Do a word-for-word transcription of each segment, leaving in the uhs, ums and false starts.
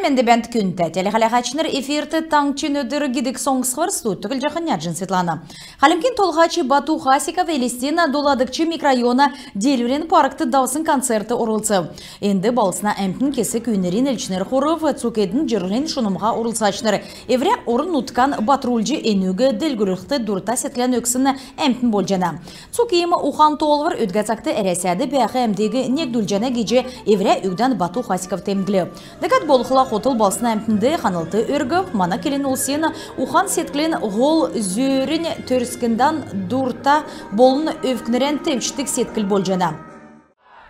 Энд бәәнт, күндтә телехәләһәчнр. Эфирт «Таңһчин өдр» гидг соңсхвр. Студьд Түглҗәхнә Җин Светлана. Хальмгин Толһач Бату Хасиков Элстин доладгч микрорайона «Диилврин» паркт давсн концертд орлцв. Энд балһсна әмтн, кесг үйнрин элчнр хурв. Цуг эдн җирһлин шунмһа орлцачнр. Эврә орн-нутган батрулҗ, энүг делгрүлхд дурта седклән өгсн әмтн болҗана. Цуг иим ухан-тоолвр өдгә цагт Әрәсәд бәәх әмтиг негдүлҗәнә гиҗ эврә үгдән Бату Хасиков темдглв. Дәкәд болхла хотл балһсна әмтнд ханлт өргв. Мана келн улсин ухан-седклин һол зөөрнь төрскндән дурта болн өвкнрән тевчдг седкл болҗана.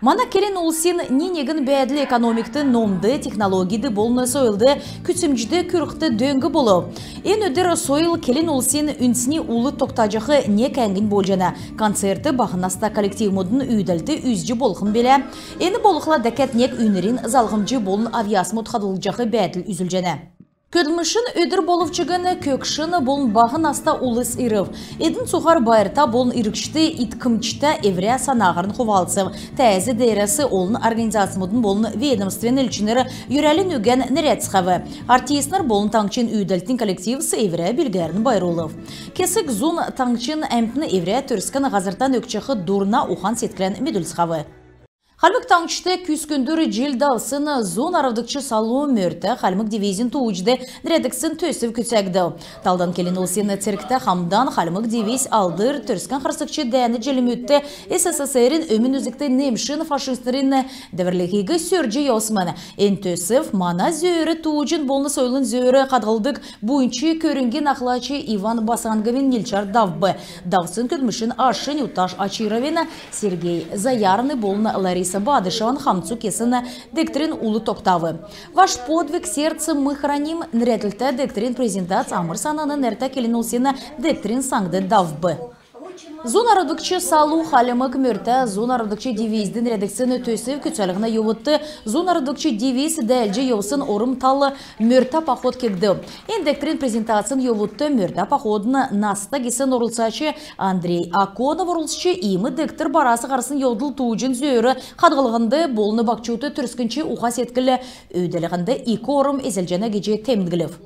Мана келн улсин ни-негн бәәдл экономикд, номд, технологид болн сойлд күцәмҗд күрхд дөң болв. Эн өдр сойл келн улсин үндсни ул тогтаҗах нег әңгнь болҗана. Концертд баһ наста коллективмүдин үүдәлт үзҗ болхмн билә. Эн болхла дәкәд нег үйнрин залһмҗ болн авъясмуд хадһлгдҗах бәәдл үзүлҗәнә. Көдлмшин өдр болв чигн көгшн болн баһ наста улс ирв. Эдн цуһар байрта болн иргчд иткмҗтә эврә санаһарн хувалцв. Тәәз деерәс олн организацмудын болн ведомствин элчнр йөрәлин үгән нерәдцхәв. Артистнр болн таңһчин үүдәлтин коллективс эврә билгәрн байрлулв. Кесг зун таңһчин әмтн эврә төрскн һазртан өгчәх дурна ухан-седклән медүлцхәв. Хальмг Таңһчд күскндүр җил давсн зун арвдгч салу мөртә хальмг дивизин тууҗд нерәдгдсн төсв күцәгдв. Талдан келн улсин цергтә хамдан хальмг дивиз Алдр Төрскән харсгч дәәнә җилмүдт СССР-ин өмн үзгт немшин фашистнрин дәврлһиг сөрҗ йовсмн. Эн төсв мана зөөр тууҗин болн сойлын зөөр хадһлдг буйнч көрңгин ахлач Иван Басанговин нилчәр давв. Давсн көдлмшин ашнь Уташ Очировин, Сергей Заярный болн Лариса Бадышеван хамцу кесн дегтрин ул тогтав. «Ваш подвиг сердца мы храним» нерәдлтә дегтрин презентац Амр-Сананын нертә келн улсин дегтрин саңд давв. Зун арвдгч салу хальмг мөртә зун арвдгч дивизд нерәдгдсн төсв күцәлһнә йовудт зун арвдгч дивиз дәәлҗ йовсн орм тал мөртә поход кегдв. Эн дегтрин презентацин йовудт мөртә походын наста гисн орлцач Андрей Аконов орлцҗ, иим дегтр барас һарсн йовдл тууҗин зөөр хадһллһнд болн баһчудт төрскнч ухан-седкл үүдәлһнд ик орм эзлҗәнә гиҗ темдглв.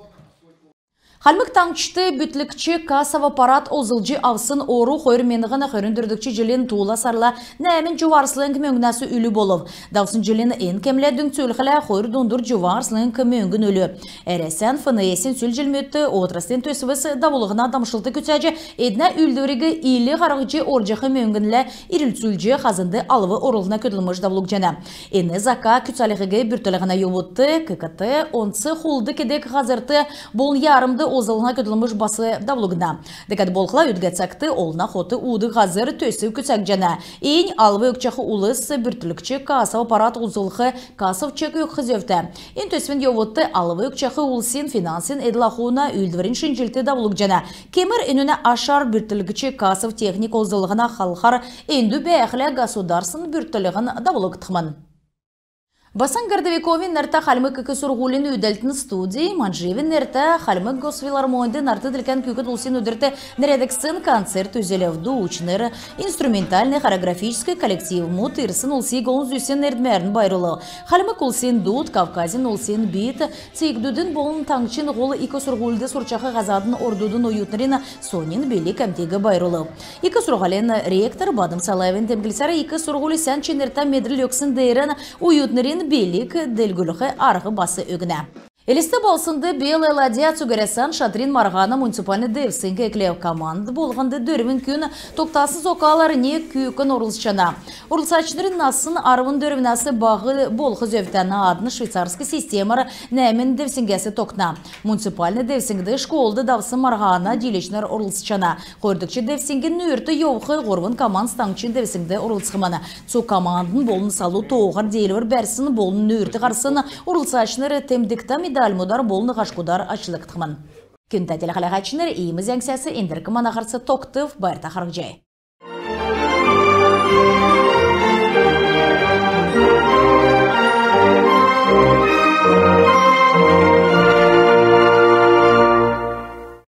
Хальмг Таңһчд бүртклгч кассов аппарат олзлҗ авсн ору хойр миңһн хөрн дөрвдгч җилин туула сарла нәәмн җува арслң мөңгнәс үлү болв. Давсн җилин эн кемлә дүңцүлхлә, хойр дундур җува арслң мөңгн үлү. Әрәсән ФНС-ин сүл җилмүдт отраслин төсвс давулһна дамшлт күцәҗ, эднә үүлдвриг ил һарһҗ, орҗах мөңгнлә ирлцүлҗ, хазнд алв орулһна көдлмш давулгдҗана. Эн зака күцәлһиг бүртклһнә йовудт ККТ онц хулд кедг һазрт болн ярмд олзллһна көдлмш бас давулгдна. Дәкәд болхла өдгә цагт олна хот уудг һазр төсв күцәгдҗәнә. Эннь алв өгчәх улс бүртклгч кассов аппарат олзлх кассов чек өгх зөвтә. Эн төсвин йовудт алв өгчәх улсин финансин эдл-ахуна үүлдврин шинҗллт давулгдҗана. Кемр энүнә ашар бүртклгч кассов техник олзллһна халхар эндү бәәхлә, государственн бүртклһн давулгдхмн. Басан Городовиковин нертә Хальмг ик сурһулин үүдәлтин студь Манҗиевин нертә Хальмг госфилармоньд нарт делкән күүкд улсин өдрт нерәдгдсн концерт үзүлв. Дуучнр, инструментальн, хореографическ коллективмүд ирсн улсиг олн зүсн эрдмәрн байрлулв. Хальмг улсин дуд, Кавказин улсин биит, цигдүдин болн таңһчин һол ик сурһульд сурчах һазадын ордудын оютнрин соньн билг әмтиг байрлулв. Ик сурһулин ректор Бадм Салаевин темдглсәр, ик сурһуль сән чинртә медрл өгсн деерән оютнрин билг делгүлх арһ бас өгнә. Элст балһснд «Белая ладья» цуг Әрәсән шатрин марһана муниципальн девсңг эклв. Команд болһнд дөрвн күн, тогтасн зокалар нег күүкн орлцҗана. Орлцачнрин насн арвн дөрвнәс баһ болх зөвтә. Наадн швейцарск системәр нәәмн девсңгәс тогтна. Муниципальн девсңгд школд давсн марһана дииләчнр орлцҗана. Хойрдгч девсңгин нүүрт йовх һурвн команд таңһчин девсңгд орлцхмн. Цуг командын болн салу тооһар диилвр бәрсн болн нүүрт һарсн орлцачнр темдгтә медальмудар болн һашкудар ачлгдхмн. Күндтә телехәләһәчнр, иим зәңгсәс эндрк мана һарц тогтв. Байрта харһцхай.